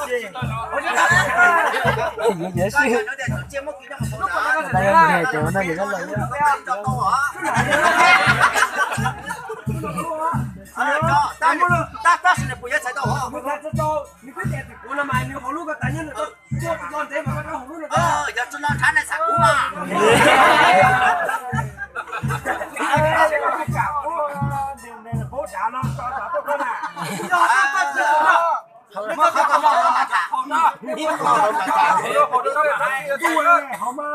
Yuav yuav sib, ntawd yog nqe cov no yog koj los. Tab sis nws puas yuav txhais tau hov? Kuv no mas nws hauv lub ko tas nyob nws tuaj tsis lo ntev mas koj rau hauv lub no. Yog tsis lo ntshav nej xam kuv mas. Hauv mas.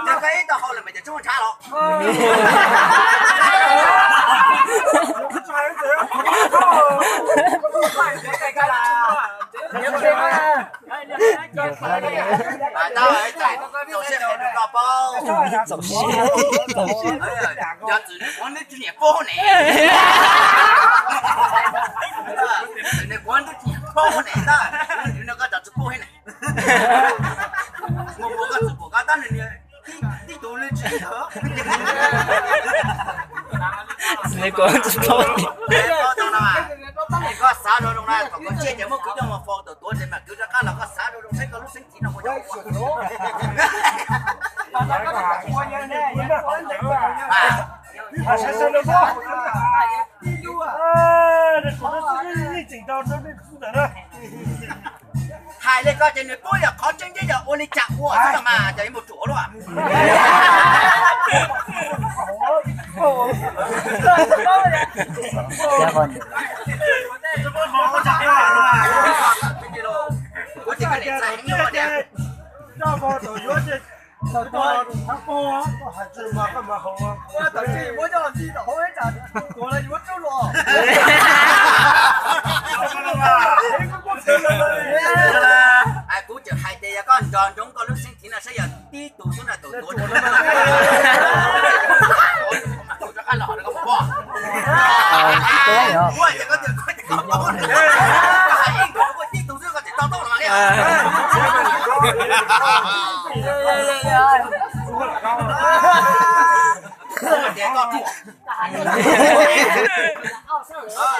Koj ib tau hau lawm mas cov tsis muaj ntshav los. Txaus siab, txaus siab. Yog txwm nws kuv ntub tsis nyiam paub ne. Txwm nws kuv ntub tsis nyiam paub ne, tab sis nws no koj txaus tsis paub ne. Mus mus koj txwm pom koj tab nws tib tug lwj tsis yog. Nws kuv tsis paub ne. Koj xav rau zoo na, thaum koj tsiaj ces muab kwv coj mus faus tau tuav tes mas kwv rov qab los, koj xav rau zoo saib koj lub xeeb txiv no ua. Hais li koj ces nws paub yog qhov tseeb tseeb yog ua li cas ua xwb los mas cov ib mus ruam luaj. Kuv ces koj niam txais heev luaj tiag. Kuv tseem hais tias yog koj nco ntsoov koj lub xeeb txiv no saib yog tib tug xwb na tus tuav. Ua ces koj tias koj tsis tau paub, koj hais ib nkawd ua tib tug xwb koj tsis tau tau los mas li. Tias koj ruam.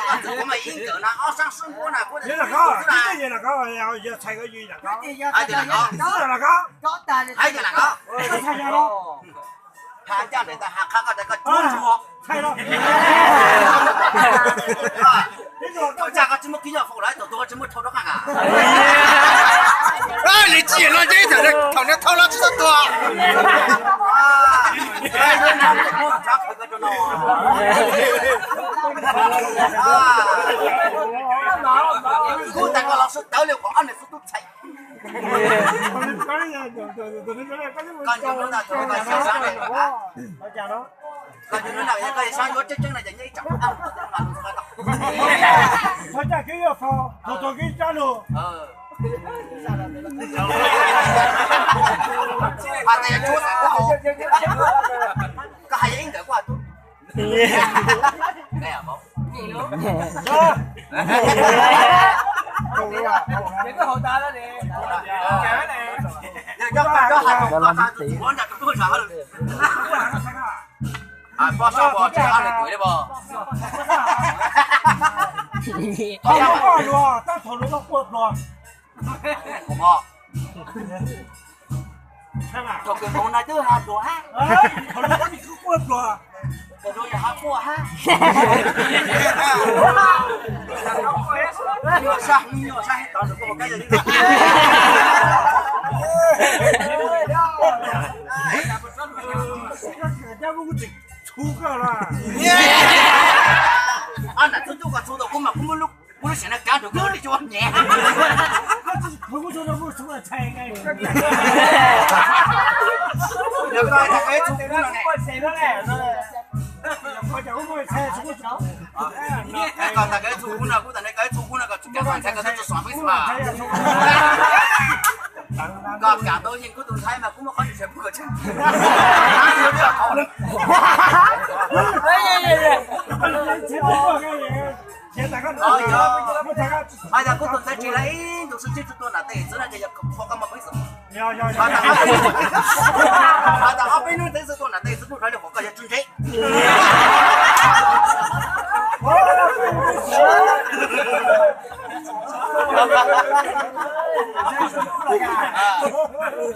Koj txwm kuv mas ib nkawd no ob sab sub npuab na kuv. Hais tias lam koj, hais tias lam koj, ha ncaj nraim tas ha qha koj tas koj cuab ntsug. Thaum ncaj koj tsis muaj kib nyuj faus lawm, thaum tuag koj tsis muaj rhau rov qab. Nws tsis los ntseb thaum nws thau los tsis tau tuag. Kuv tas koj los sub tawv li qhov ob nws xub tub txhais. Koj nco ntsoov ntag, koj xav saib, koj nco ntsoov ntag, yog koj xav yuav tseeb tseeb no ces nyob ib tsam. Koj hais yog ib nkawd kuj tub. Poj saib pom tsis ob nws kuv li pom. Thaum kws mus na twb ha pluag hab. Thaum no yog ha quaj hab. Sab hwv nyuaj sab hwv tod nws kuj ua kab yog li. Ab, nam txhub tub koj txhub tau kuv mas kuv muab lub siab no kav rau koj li tsuas nyem. Yog koj tag koj txhub kuv no ne. Koj tag koj txhub kuv no, kuv tag ne koj txhub kuv no koj txhub kav ntxhais koj txhub txhua xwb mas. Koj kam tau yeej kuv tus ntxhais mas kuv muab qhov ntshai pub koj tsev. Hais tias kuv tus ntxhais tsis lawv ib ntus xwb tsis tau tuaj nram tej xwb na ces yog qhov koj muaj peev xwm. Hais tias ob peb hnub ntawd xwb tuaj nram tej xwb kuj raws li qhov koj yog tsis ntseeg.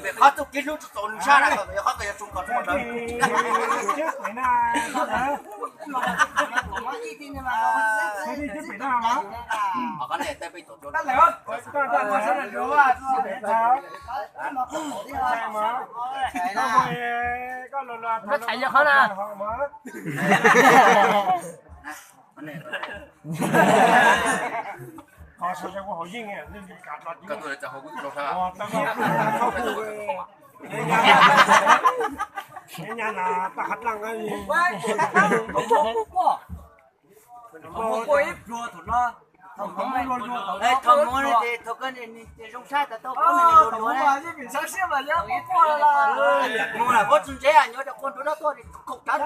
Vim qhov txuj kev hlub tsis txaus nws sab na, qhov ko yog tsuas kom tsuas ntawd. Koj thaiv yog qhov na. Thaum muaj ces thaum koj zoo saib tau tau mus, vos tsis ntsev nyob rau koj nruab no tuaj khoom rab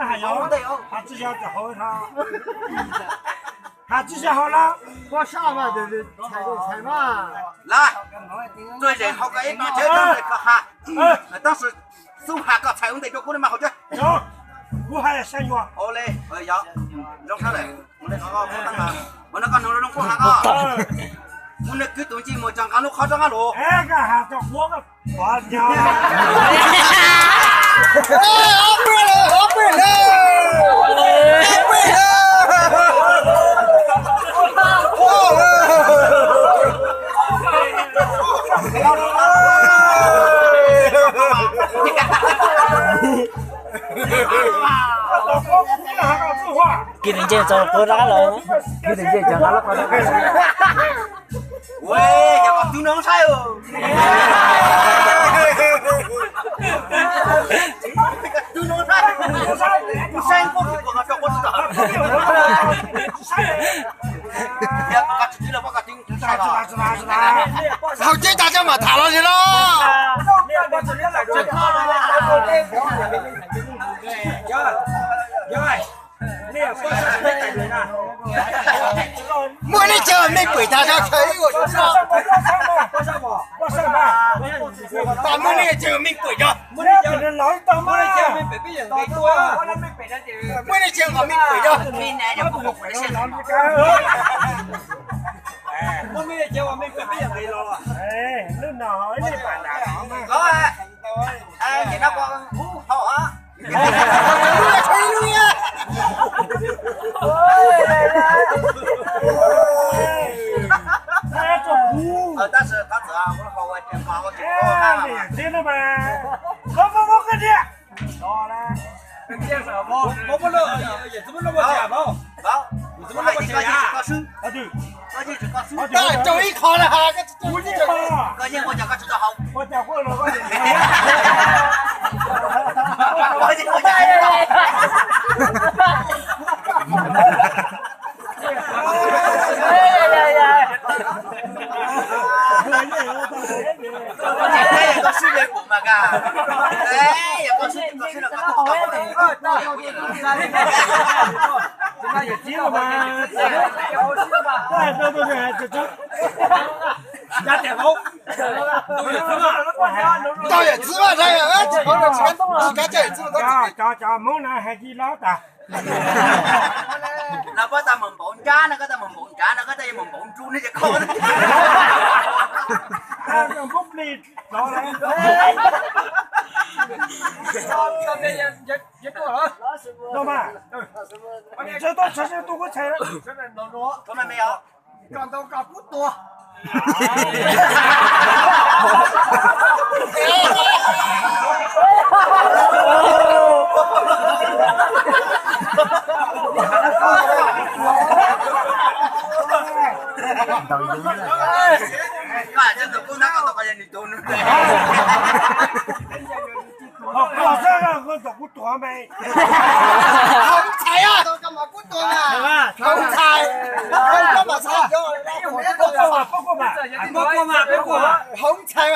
ntej os. Has tsis yog hauv na, lawm, txuj zeem hauv koj ib no tsev tau ntawm koj has, tab sis xub has koj txhais ua ntej rau kuv li mas haus tsev. Kuv hais sai nyuag. Ua li, yog, zoo sab lawm, ua li qhov koj, ua no koj nug zoo kuv has koj. Kuv nws kwv tus ntsej muag tso nqa lub qhov rov qab los. Kwv tus ntsej tso kuv rov qab los. Kwv tus ntsej tso nqa lub qhov rov qab los. Ua, yog koj twb nug saib os. Twb nug saib, saib kuv tsis pom koj tso kuv tsis tau. Yog koj tsis twv los koj twb saib los. Haus tsev tas tso mam tham los li los. Muaj nej chaw mej pwm tas tso chaw ib ua. Muaj nej chaw mej pwm tso. Muaj nej chaw mej pwm tso. Tab sis thov txim, koj muab lub, koj yeej tsis koj swb, koj yeej tsis koj swb, koj yeej tsis koj swb. Rau ib qho na has, koj yeej ua cas koj tsis tau haus. Koj yeej ua cas koj tsis tau haus. Koj swb le kuv mas ka, yog koj swb koj swb los koj tau. Tau yawm txwv mas, tsis paub tsis kav tsis yawm txwv. Cov Hmoob na hais tsis lab tas. No koj tau mus npaum nrab no, koj tau mus npaum nrab no, koj tau yuav mus npaum nruj ne ces koj. Hauv ntxhais, hauv ntxhais. Hauv ntxhais mas, hauv ntxhais.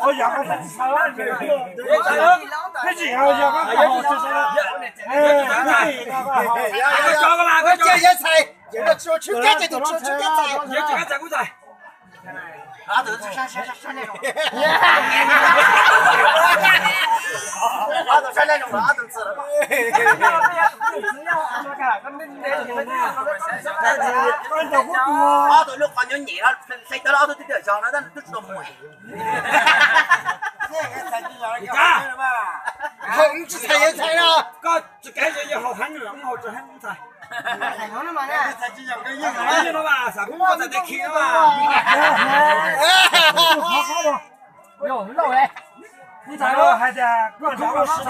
Ob tug lub qhov nyuag nyem no, hle tau ob tug twb tiam zog no tab twb tsis tau mus. Tsis txhais yog txhais no. Koj tsis kev yog haus heev, haus tsis heev txhais. Xav kuv txhais tes khi no. Hais tias koj txhob txhais,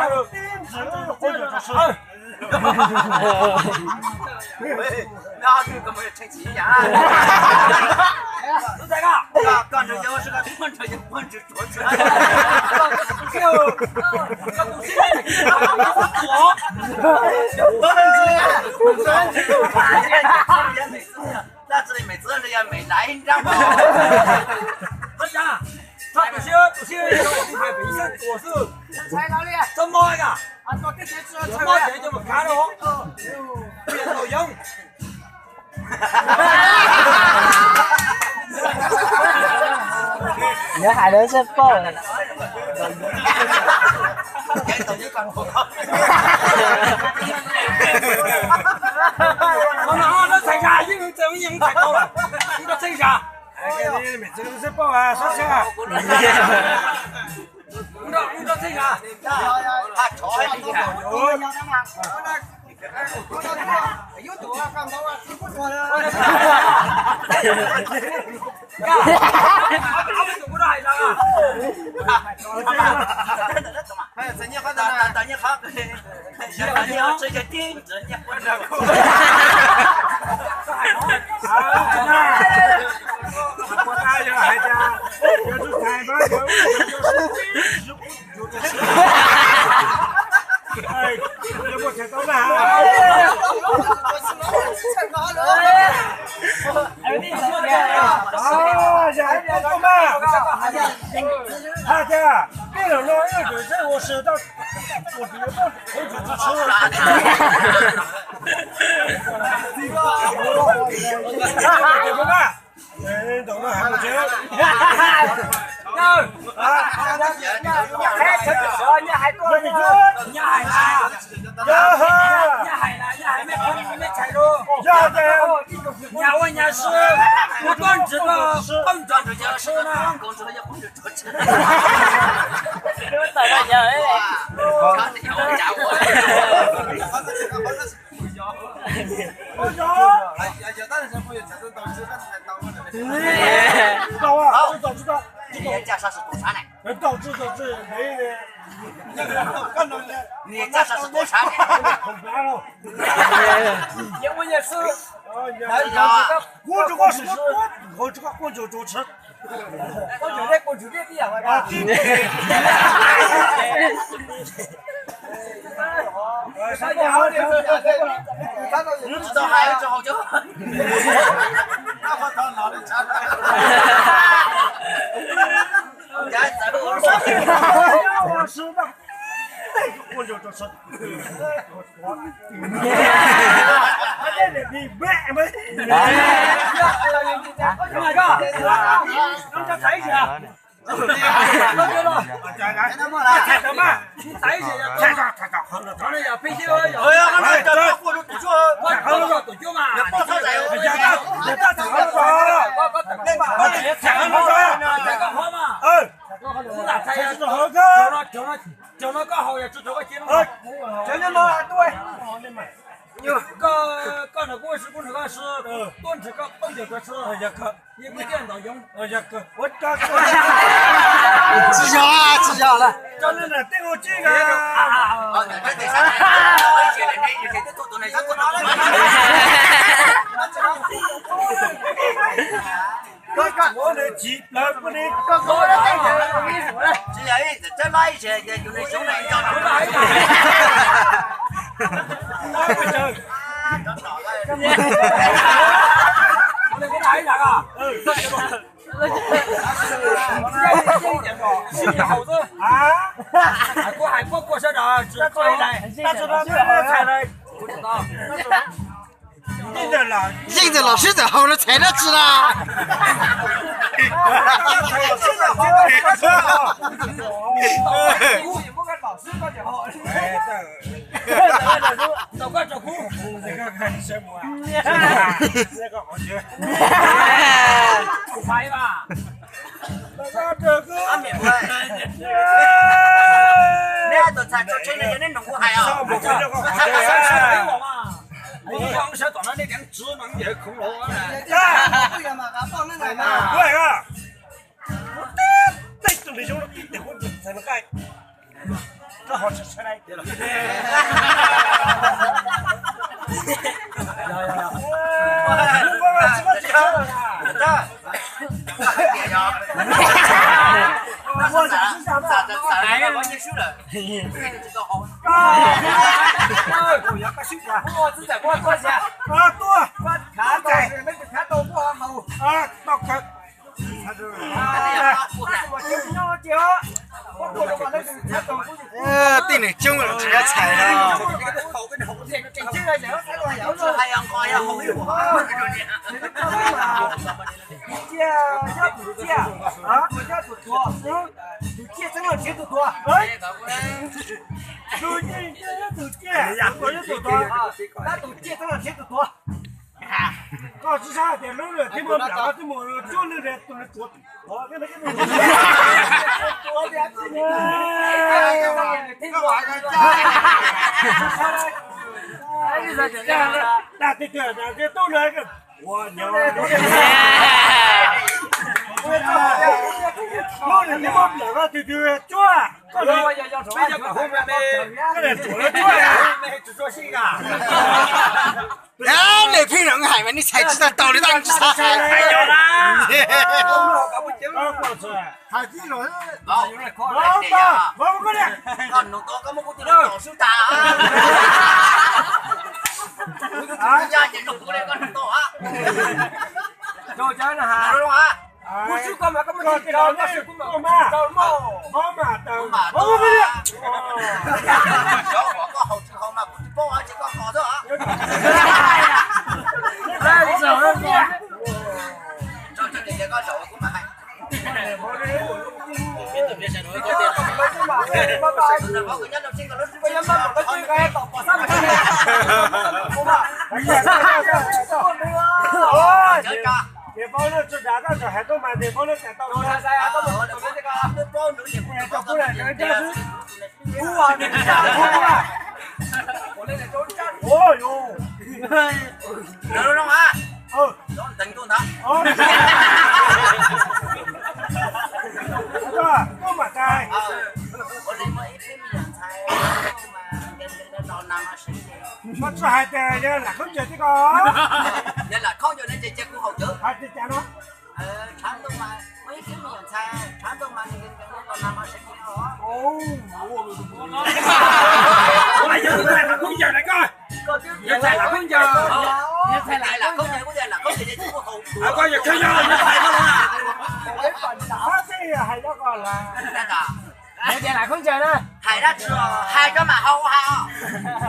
tib ntsis quab ntsuag tso sw. Nws hais lawv txawj paub. Hais tias tej zaum no ib tug txawj ua si tau, ua tsis tau, ua tsis tau tsis tshua. Ntawm no hais mus tsev. Yog hais tias ua nyab sib, ua toj ntsis toj ntsis sib na. Koj nrog kuv ua si, kuv nrog koj ua si, tuaj nrog koj poj ncaws tuav tsheb. Tsis yog, tsis yog lawm. Tsis yog ib txwm txawb loj ib txhis ces yus nws xyoob nws nco. Yeej ntawm los sib tawm haus no txhais dab tsi na? Tej neeg coob los tsis nyob txhais no. Koj tsis xav tias lub lwm thiab mus nram twb mus cuab lwm tus tuav. Tag twg twg tub no ua nyob lub lwm thiab mus nram twg twg cuab. Koj niam pheej no hais mas nej txhais tsis tau taus li tab tsis xav hais. Niam paub lub tsis dav tab tom hais tuaj mas niam paub lub tsis tau. Koj tsis hais tias yog lam khaub ncaws thiab ko. Hais tias cas no? Hais dab tsi, hais cov mas haus os,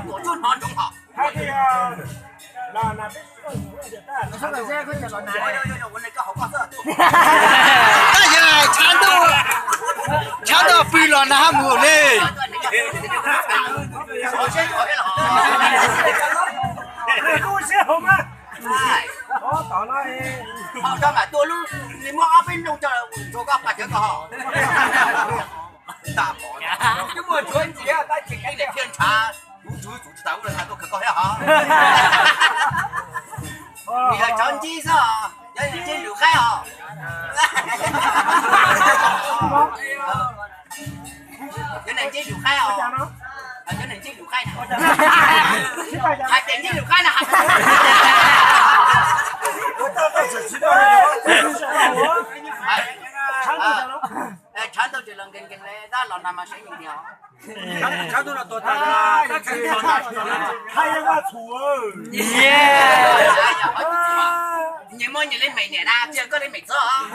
tuam tsuj hnov ntsoov hos. Tab yog tshav ntuj, tshav ntuj pw los nag hab mus li. Hos tod no, hos tod mam tua lub, nws muab ob peb nrooj coj ntxuag koj pas cawv koj hos. Kuv tsum tsum tsis tas ub los tas tuaj khaws koj thiab hos. Nws yog tsov ntsib xwb os, yog ntsib lwm qaib os. Cov neeg ntsib lwm qaib os. Cov neeg ntsib lwm qaib na. Hais tias ntsib lwm qaib na. Tshav ntuj tsis los nkees nkees li, tab los nag mas seev nkees nkees os. Nyias muaj nyias li meem niam na, tsis yog koj li meem txob.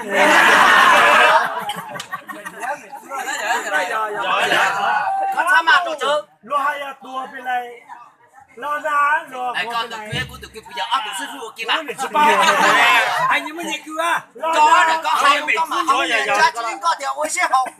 Koj txhob maj rau tsawv. Luag hais yog tuag pes lais, los na, luag koj tus kwv, kuv tus kwv puas yog ob tug xib fwb ua ke mas? Hais nyuag me nyuam kwv, koj hais koj mam hais, tsab tsis yeej koj tias ua siab haum.